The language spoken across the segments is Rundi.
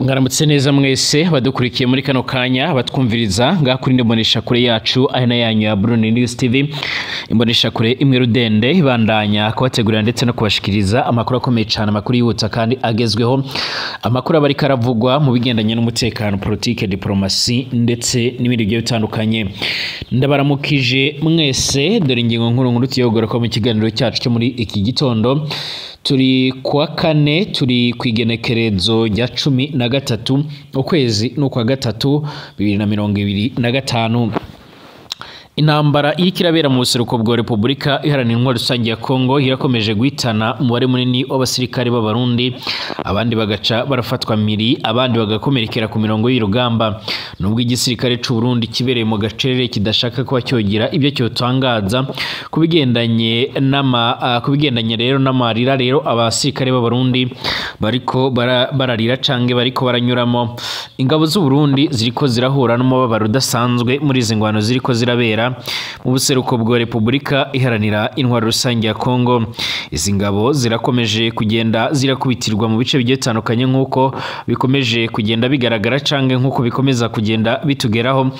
Mwaramutse neza mwese badukurikiye muri kano kanya batwumviriza ngaha kuri imbonesha kure yacu aho na yanyu ya Burundi News TV, imbonesha kure imwe rudende ibandanya kubategurira ndetse no kubashikiriza amakuru akomeye cyane, amakuru yihuta kandi agezweho, amakuru aba ariko aravugwa mu bigendanye n'umutekano, politike, diplomasi ndetse n'ibindi bigiye bitandukanye. Ndabaramukije mwese, dore ingingo nkuru nkuru tuyogora ko mu kiganiro cyacu cyo muri iki gitondo. Turi kuwa kane, turi ku igenekerezo rya 13 ukwezi n'ukwa gatatu 2025. Intambara iriko irabera mu buseruko bwa Repubulika Iharanira Intwaro Rusange ya Kongo irakomeje guhitana umubare munini w'abasirikare b'Abarundi, abandi bagaca barafatwa miri, abandi bagakomerekera ku mirongo y'urugamba. Nubwo igisirikare c'u Burundi kibereye mu gacerere kidashaka kuba cyogira ibyo cyotangaza kubigendanye n'ama kubigendanye rero n'amarira rero abasirikare b'Abarundi bariko bararira canke bariko baranyuramo. Ingabo z'u Burundi ziriko zirahura n'umubabaro udasanzwe muri izi ngwano ziriko zirabera mu buseruko bwa Repubulika Iharanira Intwaro Rusange ya Kongo. Izi ngabo zirakomeje kugenda zirakubitirwa mu bice bigiye bitandukanye nk'uko bikomeje kugenda bigaragara canke nk'uko bikomeza kugenda bitugeraho,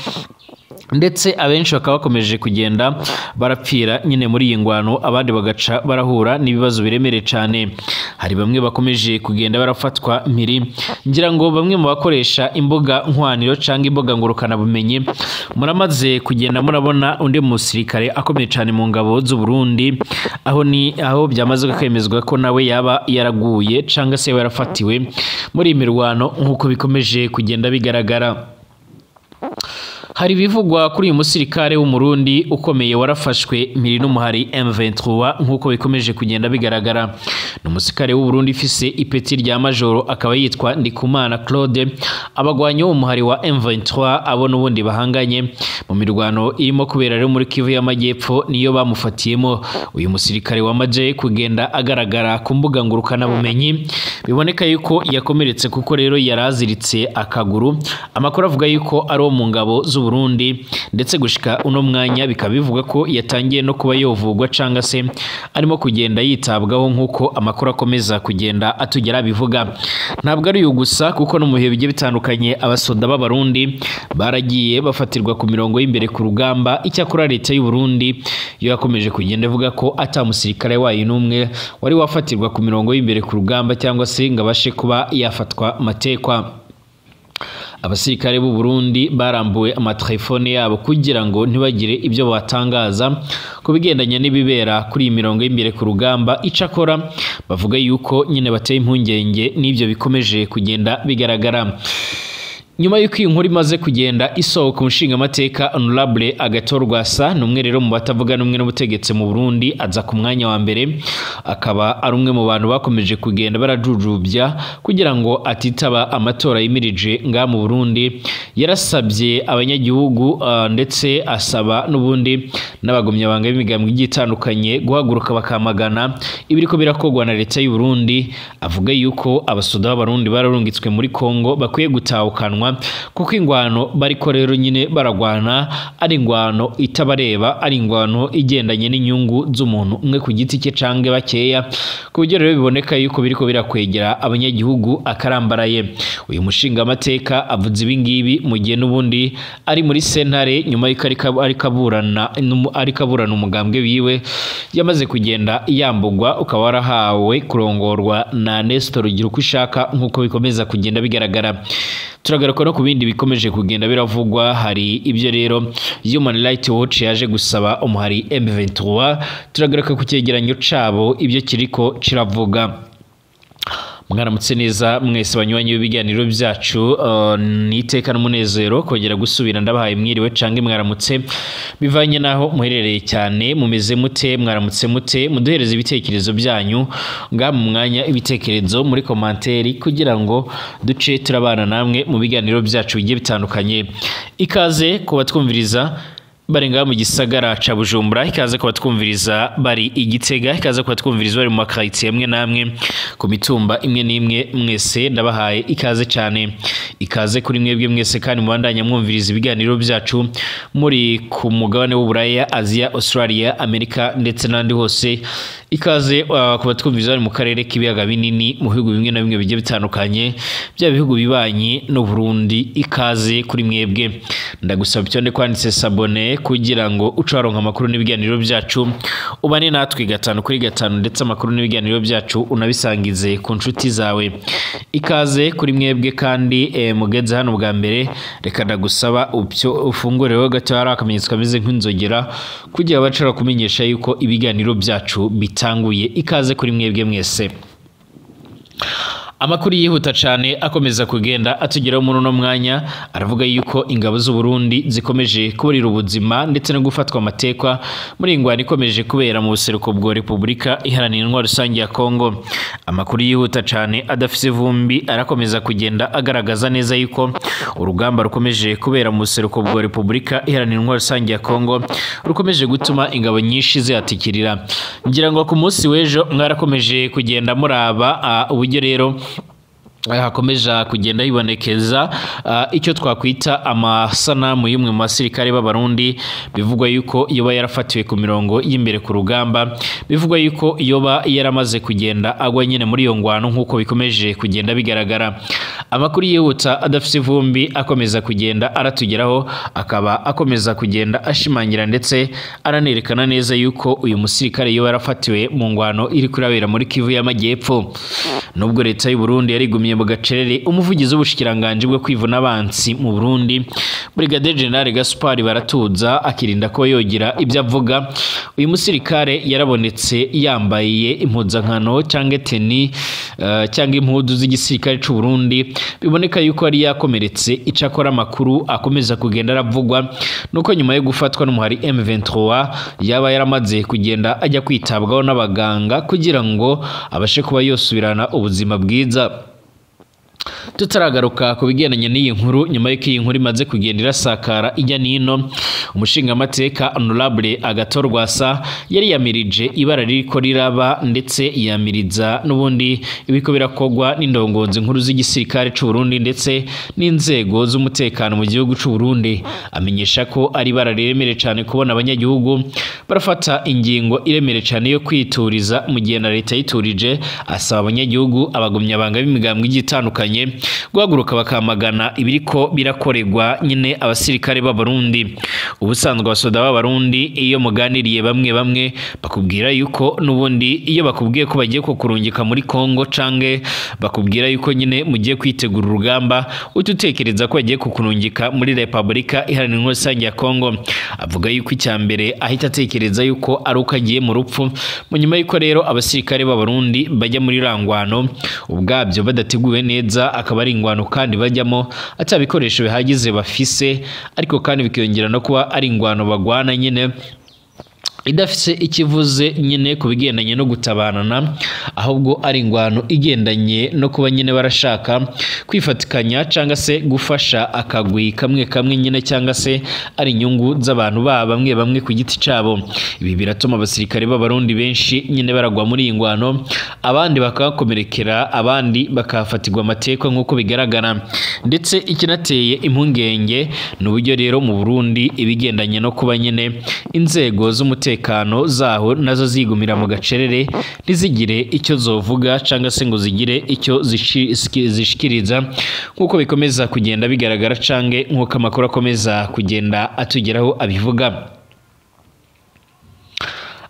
ndetse abenshi bakaba bakomeje kugenda barapfira nyine muri iyi ngwano, abandi bagaca barahura n'ibibazo biremereye cyane. Hari bamwe bakomeje kugenda barafatwa mpiri, ngira ngo bamwe mu bakoresha imbuga nkwaniro cyangwa imbuga ngurukana bumenyi muramaze kugenda murabona undi musirikare akomeye cyane mu ngabo z'u Burundi, aho ni aho byamaze kwemezwa ko nawe yaba yaraguye cyangwa se yarafatiwe muri iyi mirwano nk'uko bikomeje kugenda bigaragara. Hari ibivugwa kuri uyu musirikare w'Umurundi ukomeye warafashwe mpiri n'umuhari M23 nk'uko bikomeje kugenda bigaragara. Ni umusirikare w'Uburundi ufise ipeti rya majoro, akaba yitwa Ndikumana Claude. Abagwanyi w'umuhari wa M23 abo n'ubundi bahanganye mu mirwano irimo kubera rero muri Kivu y'Amajyepfo niyo bamufatiyemo. Uyu musirikare wamaje kugenda agaragara ku mbuga ngurukana bumenyi, biboneka yuko yakomeretse kuko rero yaraziritse akaguru. Amakuru avuga yuko ari uwo mu ngabo z'u Burundi, ndetse gushika uno mwanya bikaba bivuga ko yatangiye no kuba yovugwa canga se arimo kugenda yitabwaho nkuko amakuru akomeza kugenda atugera bivuga. Ntabwo ari uyu gusa kuko no mu bihe bigiye bitandukanye abasoda b'Abarundi baragiye bafatirwa ku mirongo y'imbere ku rugamba. Icyakora leta y'u Burundi yo yakomeje kugenda ivuga ko ata musirikare wayo n'umwe wari wafatirwa ku mirongo y'imbere ku rugamba cyangwa se ngo abashe kuba yafatwa matekwa. Abasirikare b'u Burundi barambuwe amatelefone yabo kugira ngo ntibagire ibyo batangaza ku bigendanye n'ibibera kuri iyi mirongo y'imbere ku rugamba. Icakora bavuga yuko nyine bateye impungenge n'ibyo bikomeje kugenda bigaragara. Nyuma y'uko iyi nkuru imaze kugenda isohoka, umushingamateka Honorable Agathon Rwasa ni umwe rero mu batavuga n'umwe n'ubutegetsi mu Burundi, aza ku mwanya wa mbere, akaba ari umwe mu bantu bakomeje kugenda barajujubya kugira ngo atitaba amatora yimirije nga mu Burundi. Yarasabye abanyagihugu ndetse asaba n'ubundi n'abagumyabanga b'imigambwe igiye itandukanye guhaguruka bakamagana ibiriko birakogwa na leta y'u Burundi. Avuga yuko abasoda b'Abarundi bararungitswe muri Kongo bakwiye gutahukanwa kuko ingwano bariko rero nyine baragwana ari ingwano itabareba, ari ingwano igendanye n'inyungu z'umuntu umwe ku giti cye canke bakeya, ku buryo rero biboneka yuko biriko birakwegera abanyagihugu akarambaraye. Uyu mushinga amateka avuze ibi ngibi mu gihe n'ubundi ari muri sentare nyuma y'uko ariko aburana umugambwe wiwe yamaze kugenda yambugwa, ukaba warahawe kurongorwa na Nestor Girukwishaka nk'uko bikomeza kugenda bigaragara. Turagaruka no ku bindi bikomeje kugenda biravugwa. Hari ibyo rero Human Rights Watch yaje gusaba umuhari M23, turagaruka ku cyegeranyo cabo ibyo kiriko kiravuga. Mwaramutse neza mwese banywanyi b'ibiganiro byacu, ni iteka n'umunezero kongera gusubira. Ndabahaye mwiriwe canke mwaramutse bivanye naho muherereye cyane. Mumeze mute? Mwaramutse mute? Muduhereze ibitekerezo byanyu nga mu mwanya ibitekerezo muri komanteri kugira ngo duce turabana namwe mu biganiro byacu bigiye bitandukanye. Ikaze kubatwumviriza bari ngaha mu gisagara ca Bujumbura, ikaze kubatwumviriza bari i Gitega, ikaze kubatwumviriza bari mu makaritsiye amwe namwe ku mitumba imwe n'imwe, mwese ndabahaye ikaze cyane. Ikaze kuri mwebwe mwese kandi mubandanya mwumviriza ibiganiro byacu muri ku mugabane w'Uburaya, Aziya, Australia, Amerika ndetse n'andi hose. Ikaze ku batwumviriza bari mu karere k'ibiyaga binini, mu bihugu bimwe na bimwe bigiye bitandukanye bya bihugu bibanyi n'u Burundi. Ikaze kuri mwebwe, ndagusaba icyo kwanditse s'abonner kugira ngo uce waronka amakuru n'ibiganiro byacu, ubane natwe 5 kuri 5, ndetse amakuru n'ibiganiro byacu unabisangize ku nshuti zawe. Ikaze kuri mwebwe kandi mugeze hano bwa mbere, reka ndagusaba ufungureho gato hari akamenyetso kameze nk'inzogera kugira bacara kumenyesha yuko ibiganiro byacu bitanguye. Ikaze kuri mwebwe mwese. Amakuru yihuta cyane akomeza kugenda atugeraho muri uno mwanya aravuga yuko ingabo z'u Burundi zikomeje kuburira ubuzima ndetse no gufatwa amatekwa muri ingwano ikomeje kubera mu buseruko bwa Repubulika Iharanira Intwaro Rusange ya Kongo. Amakuru yihuta cyane adafise vumbi arakomeza kugenda agaragaza neza yuko urugamba rukomeje kubera mu buseruko bwa Repubulika Iharanira Intwaro Rusange ya Kongo rukomeje gutuma ingabo nyinshi zihatikirira. Ngira ngo ku munsi w'ejo mwarakomeje kugenda muraba uburyo rero hakomeje kugenda hibonekeza icyo twakwita amasanamu y'umwe mu basirikare b'Abarundi bivugwa yuko yoba yarafatiwe ku mirongo y'imbere ku rugamba, bivugwa yuko yoba yaramaze kugenda agwa nyine muri iyo ngwano nk'uko bikomeje kugenda bigaragara. Amakuru yihuta adafise ivumbi akomeza kugenda aratugeraho, akaba akomeza kugenda ashimangira ndetse aranerekana neza yuko uyu musirikare yoba yarafatiwe mu ngwano iri kurabera muri Kivu y'Amajyepfo. Nubwo leta y'u Burundi yarigumiye mu gacerere, umuvugizi w'ubushikiranganje bwo kwivuna abansi mu Burundi Brigadier General Gaspard Baratuza akirinda ko yogira ibyo avuga, uyu musirikare yarabonetse yambaye impuzankano cyangwa teni cyangwa impuzu z'igisirikare c'u Burundi, biboneka yuko ari yakomeretse. Icakora amakuru akomeza kugenda aravugwa nuko nyuma yo gufatwa n'umuhari M23 yaba yaramaze kugenda ajya kwitabwaho n'abaganga kugira ngo abashe kuba yosubirana ubuzima bwiza. Tutaragaruka ku bigendanye n'iyi nkuru, nyuma y'uko iyi nkuru imaze kugenda irasakara ijya nino, umushingamateka Honorable Agathon Rwasa yari yamirije ibara ririko riraba ndetse yamiriza n'ubundi ibiko birakogwa n'indongozi nkuru z'igisirikare c'u Burundi ndetse n'inzego z'umutekano mu gihugu c'u Burundi, amenyesha ko ari ibara riremere cyane kubona abanyagihugu barafata ingingo iremere cyane yo kwituriza mu gihe na leta yiturije. Asaba abanyagihugu abagumya banga b'imigambwe igitandukanye guhaguruka bakamagana ibiriko birakorerwa nyine abasirikare b'Abarundi. Ubusanzwe abasoda b'Abarundi iyo muganiriye bamwe bamwe bakubwira yuko n'ubundi iyo bakubwiye ko bagiye kukurungika muri Kongo canke bakubwira yuko nyine mugiye kwitegura urugamba, ututekereza ko bagiye kukurungika muri Repubulika Iharanira Intwaro Rusange ya Kongo. Avuga yuko icyambere ahita atekereza yuko ari uko agiye mu rupfu. Mu nyuma yuko rero abasirikare b'Abarundi bajya muri rangwano ubwabyo badateguwe neza, akaba ari ingwano kandi bajyamo atabikoresho bihagize bafise, ariko kandi bikiyongera no kuba ari ingwano bagwana nyine idafise ikivuze nyine ku bigendanye no gutabarana, ahubwo ari ingwano igendanye no kuba nyine barashaka kwifatikanya cyangwa se gufasha akagwi kamwe kamwe nyine, cyangwa se ari inyungu z'abantu ba bamwe bamwe ku giti cabo. Ibi biratuma abasirikare b'Abarundi benshi nyine baragwa muri iyi ngwano, abandi bakakomerekera, abandi bakafatirwa amateka nk'uko bigaragara. Ndetse ikinateye impungenge ni uburyo rero mu Burundi ibigendanye no kuba nyine inzego z'umutekano zaho nazo zigumira mu gacerere ntizigire icyo zovuga cyangwa se ngo zigire icyo zishikiriza nk'uko bikomeza kugenda bigaragara cange nk'uko amakuru akomeza kugenda atugeraho abivuga.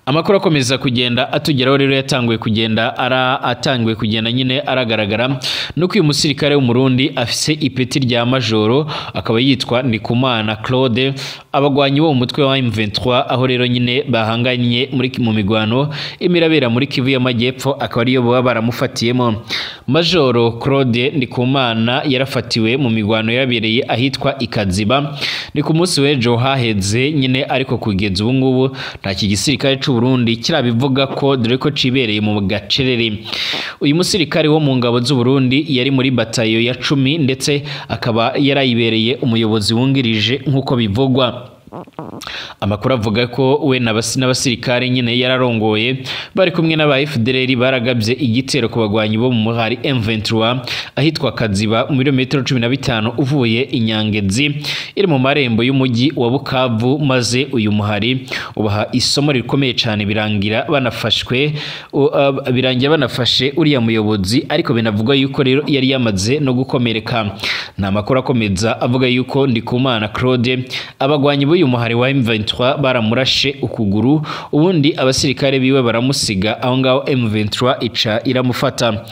Amakuru akomeza kugenda atugeraho rero yatanguye kugenda atanguye kugenda nyine aragaragara nuko uyu musirikare w'Umurundi afise ipeti rya majoro akaba yitwa Ndikumana Claude, abagwanyi bo mu mutwe wa M23 aho rero nyine bahanganye muri mu migwano imirabera muri Kivu y'Amajyepfo, akaba ariyo baba baramufatiyemo. Majoro Claude Ndikumana yarafatiwe mu migwano yabereye ahitwa Ikaziba ni ku munsi w'ejo haheze nyine, ariko kugeza ubu ngubu nta kigisirikare c'u Burundi kirabivuga ko dore ko cibereye mu gacerere. Uyu musirikare wo mu ngabo z'u Burundi yari muri batayo ya 10 ndetse akaba yarayibereye umuyobozi wungirije nk'uko bivugwa. Amakuru avuga ko we n'abasirikare nyine yararongoye bari kumwe n'aba FDLR baragabye igitero ku bagwanyi bo mu muhari M23 ahitwa Kaziba mu birometero 15 uvuye Inyangezi iri mu marembo y'umujyi wa Bukavu, maze uyu muhari ubaha isomo rikomeye cyane, birangira banafashwe birangira banafashe uriya muyobozi, ariko binavugwa yuko rero yari yamaze no gukomereka. Ni amakuru akomeza avuga yuko Ndikumana Claude abagwanyi b'uyu muhari wa M23 baramurashe ukuguru, ubundi abasirikare biwe baramusiga aho ngaho, M23 ica iramufata.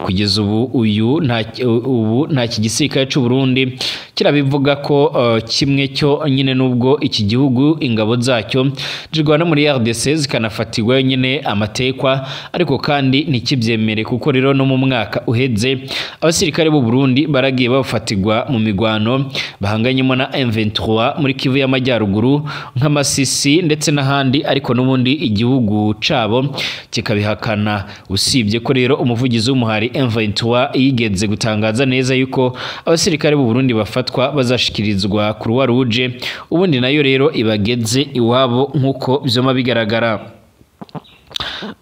Kugeza ubu uyu nta ubu nta kigisirikare cy'u Burundi kirabivuga ko kimwe cyo nyine, nubwo iki gihugu ingabo zacyo zirwana muri RDC zikanafatirwa nyine amatekwa, ariko kandi ntikibyemere, kuko rero no mu mwaka uheze abasirikare b'u Burundi baragiye bafatirwa mu migwano bahanganyemo na M23 muri Kivu y'Amajyaruguru nk'Amasisi ndetse n'ahandi, ariko n'ubundi igihugu cabo kikabihakana. Usibye ko rero umuvugizi w'umuhari M23 yigeze gutangaza neza yuko abasirikare b'u Burundi bafatwa bazashikirizwa Croix Rouge, ubundi nayo rero ibageze iwabo nk'uko vyoma bigaragara.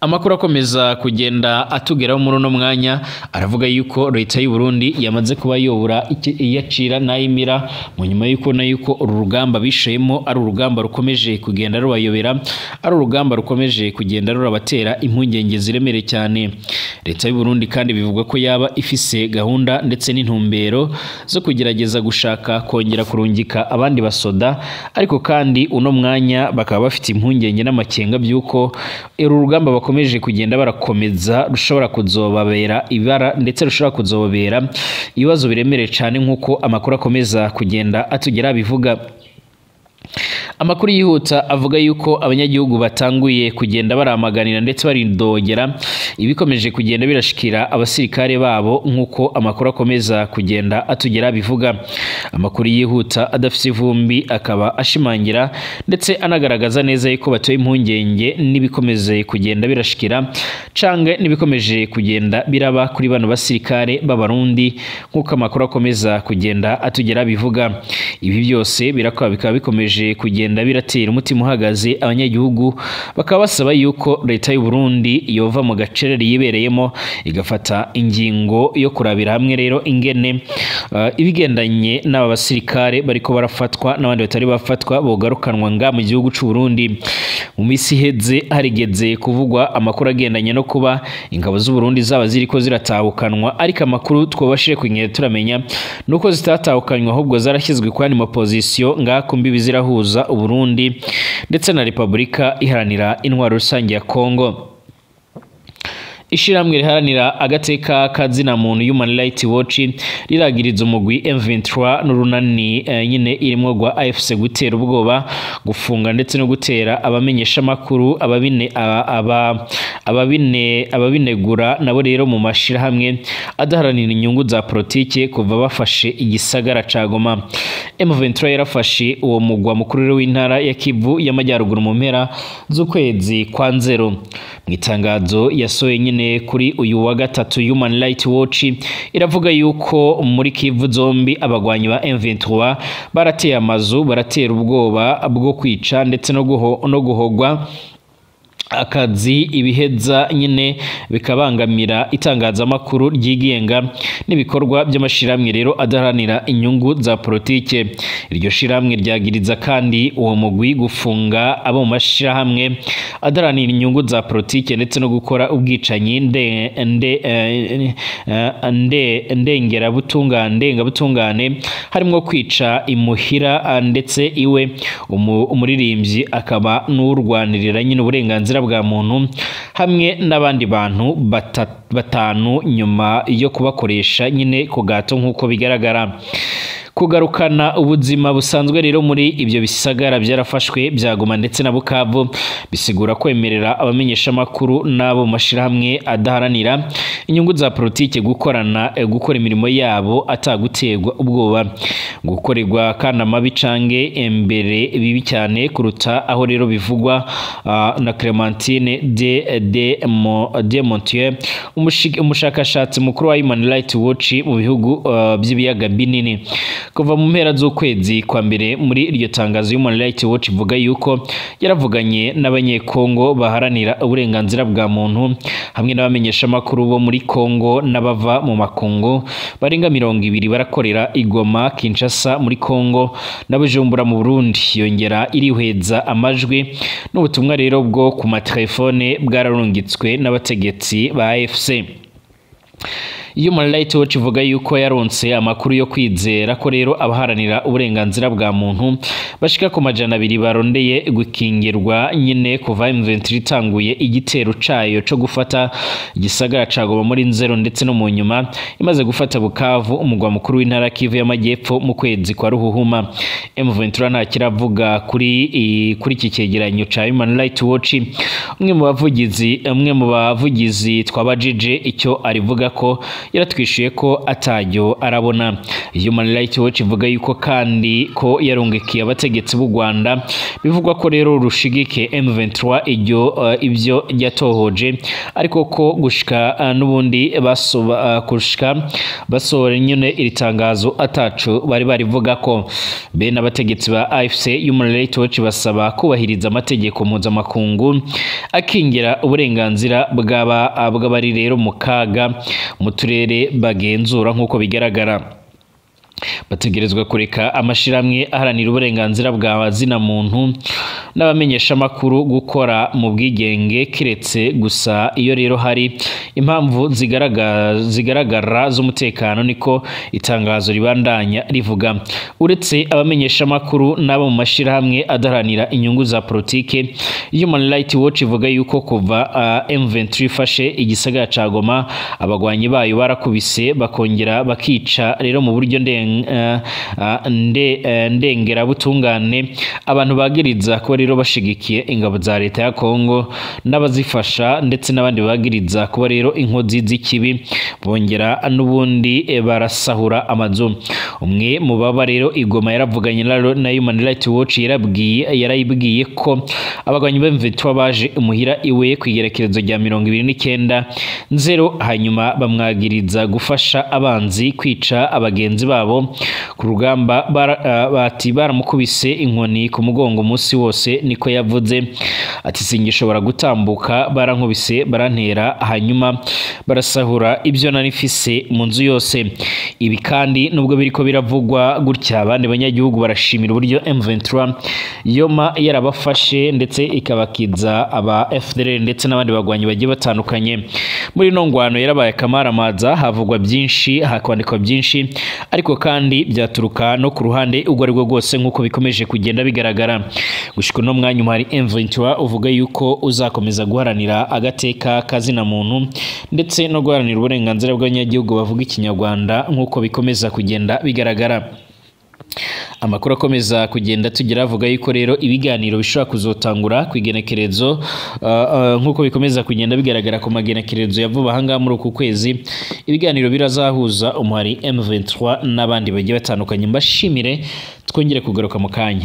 Amakuru akomeza kugenda atugeraho muri uno mwanya aravuga yuko leta y'u Burundi yamaze kuba yobura iyacira n'ayimira, mu nyuma yuko na yuko uru rugamba bishemo ari urugamba rukomeje kugenda rubayobera, ari urugamba rukomeje kugenda rurabatera impungenge ziremere cyane. Leta y'u Burundi kandi bivugwa ko yaba ifise gahunda ndetse n'intumbero zo kugerageza gushaka kongera kurungika abandi basoda, ariko kandi uno mwanya bakaba bafite impungenge n'amakenga by'uko uru rugamba bakomeje kugenda barakomeza rushobora kuzobabera ibara ndetse rushobora kuzobabera ibibazo biremereye cyane, nk'uko amakuru akomeza kugenda atugera bivuga. Amakuru yihuta avuga yuko abanyagihugu batanguye kugenda baramaganira ndetse barindogera ibikomeje kugenda birashikira abasirikare babo, nk'uko amakuru akomeza kugenda atugera bivuga. Amakuru yihuta adafite ivumbi akaba ashimangira ndetse anagaragaza neza yuko batoye impungenge n'ibikomeze kugenda birashikira canke n'ibikomeje kugenda biraba kuri bano basirikare b'Abarundi, nk'uko amakuru akomeza kugenda atugera bivuga. Ibi byose birakaba bikaba bikomeje kugenda biratera umutima uhagaze abanyagihugu, bakaba basaba yuko leta y'u Burundi yova mu gacerere yibereyemo igafata ingingo yo kurabira hamwe rero ingene ibigendanye n'aba basirikare bariko barafatwa n'abandi batari bafatwa bogarukanwa nga mu gihugu c'u Burundi. Mu misi iheze harigeze kuvugwa amakuru agendanye no kuba ingabo z'u Burundi zaba ziriko ziratahukanwa, ariko amakuru twobashije kunyera turamenya nuko zitatahukanywa ahubwo zarashyizwe kwani mu position nga kumbibi zirahuza u Burundi ndetse na Republika Iharanira Intwaro Rusange ya Kongo. Ishiramwe riharanira agateka kazina muntu Human Rights Watch riragiriza umugwi M23 n'urunani nyine irimo rwa AFC gutera ubwoba, gufunga ndetse no gutera abamenyesha makuru ababine ababine ababinegura nabo rero mu mashira hamwe adaharanira inyungu za politike kuva bafashe igisagara ca Goma. M23 yarafashe uwo mugwa mukuru w'intara ya Kivu y'Amajyaruguru mu mpera z'ukwezi kwa nzero. Mu itangazo yasohoye nyine kuri uyu wa gatatu, Human Rights Watch iravuga yuko muri Kivu zombi abagwanyi ba M23 barateye amazu, baratera ubwoba bwo kwica ndetse no guhogwa akazi, ibiheza nyine bikabangamira itangazamakuru ryigenga n'ibikorwa by'amashiramwe rero adaharanira inyungu za politike. Iryo shiramwe ryagiriza kandi uwo mugwi gufunga abo mu mashirahamwe adaharanira inyungu za politike ndetse no gukora ubwicanyi ndengabutungane, harimo kwica imuhira ndetse iwe umuririmbyi akaba n'urwanirira nyine uburenganzira bwa muntu hamwe n'abandi bantu batanu nyuma yo kubakoresha nyine ku gato nk'uko bigaragara. Kugarukana ubuzima busanzwe rero muri ibyo bisagara byarafashwe bya Goma ndetse na Bukavu bisigura kwemerera abamenyesha makuru n'abo mashirahamwe adaharanira inyungu za politike gukorana gukora imirimo yabo atagutegwa ubwoba, gukorerwa kandi amabi cange embere bibi cyane kuruta aho rero bivugwa na Clementine de Montier, umushakashatsi mukuru wa Human Rights Watch mu bihugu by'ibiyaga binini. Kuva mu mpera z'ukwezi kwa mbere muri iryo tangazo Human Rights Watch ivuga yuko yaravuganye n'abanyekongo baharanira uburenganzira bwa muntu hamwe n'abamenyesha makuru bo muri Kongo n'abava mu makungu barenga 20 barakorera Igoma, Kinshasa muri Kongo na Bujumbura mu Burundi. Yongera irihweza amajwi n'ubutumwa rero bwo ku matelefone bwararungitswe n'abategetsi ba AFC. Human Rights Watch ivuga yuko yaronse amakuru yo kwizera ko rero abaharanira uburenganzira bwa muntu bashika ku 200 barondeye gukingirwa nyine kuva M23 itanguye igitero cayo co gufata igisagara ca Goma muri Nzero, ndetse no mu nyuma imaze gufata Bukavu, umugwa mukuru w'intara Kivu y'Amajyepfo mu kwezi kwa Ruhuhuma. M23 nta kiravuga kuri iki cyegeranyo ca Human Rights Watch. Umwe mu bavugizi twabajije icyo arivuga ko yaratwishuye ko atajyo arabona. Human Rights Watch ivuga yuko kandi ko yarungikiye abategetsi b'u Rwanda bivugwa ko rero rushigike M23 ibyo yatohoje, ariko ko gushika n'ubundi gushika basohora nyine iri tangazo ataco bari barivuga ko. Bene abategetsi ba AFC Human Rights Watch basaba kubahiriza amategeko mpuzamakungu akingira uburenganzira bw'abari rero mu kaga mu turere bagenzura nk'uko bigaragara. Bategerezwa kureka amashiramwe aharanira uburenganzira bwa zina muntu n'abamenyesha makuru gukora mu bwigenge, kiretse gusa iyo rero hari impamvu zigaragara z'umutekano, niko itangazo ribandanya rivuga. Uretse abamenyesha makuru n'abo mu mashirahamwe adaharanira inyungu za politike, Human Rights Watch ivuga yuko kuva M23 ifashe igisagara ca Goma, abagwanyi bayo barakubise bakongera bakica rero mu buryo ndengera butungane abantu bagiriza ko rero bashigikiye ingabo za leta ya Kongo n'abazifasha, ndetse n'abandi bagiriza kuba rero inkozi z'ikibi, bongera n'ubundi barasahura amazu. Umwe mu baba rero Igoma yaravuganye na Human Rights Watch, yarayibwiye ko abagwanyi ba M23 baje imuhira iwe kwigerekerezo rya 29 Nzero, hanyuma bamwagiriza gufasha abanzi kwica abagenzi babo ku rugamba. Bati baramukubise inkoni ku mugongo umunsi wose, niko yavuze. Ati singishobora gutambuka, barankubise barantera, hanyuma barasahura ibyo nari mfise mu nzu yose. Ibi kandi nubwo biriko biravugwa gutya, abandi banyagihugu barashimira uburyo M23 yoma yarabafashe ndetse ikabakiza aba FDLR ndetse n'abandi bagwanyi bagiye batandukanye. Muri no ngwano yarabaye kamaramaza, havugwa byinshi, hakwandikwa byinshi, ariko kandi byaturuka no ku ruhande ubwo aribwo rwose nk'uko bikomeje kugenda bigaragara. Gushika no mwanya hari M23 uvuga yuko uzakomeza guharanira agateka kazina muntu ndetse no guharanira uburenganzira bw'abanyagihugu bavuga ikinyarwanda nk'uko bikomeza kugenda bigaragara. Amakuru akomeza kugenda tugira avuga yuko rero ibiganiro bishobora kuzotangura kwigenekerezo nkuko bikomeza kugenda bigaragara ku magenekerezo ya vuba hanga muri uku kwezi. Ibiganiro birazahuza umuhari M23 n'abandi bagiye batandukanye. Mbashimire, twongere kugaruka mu kanya.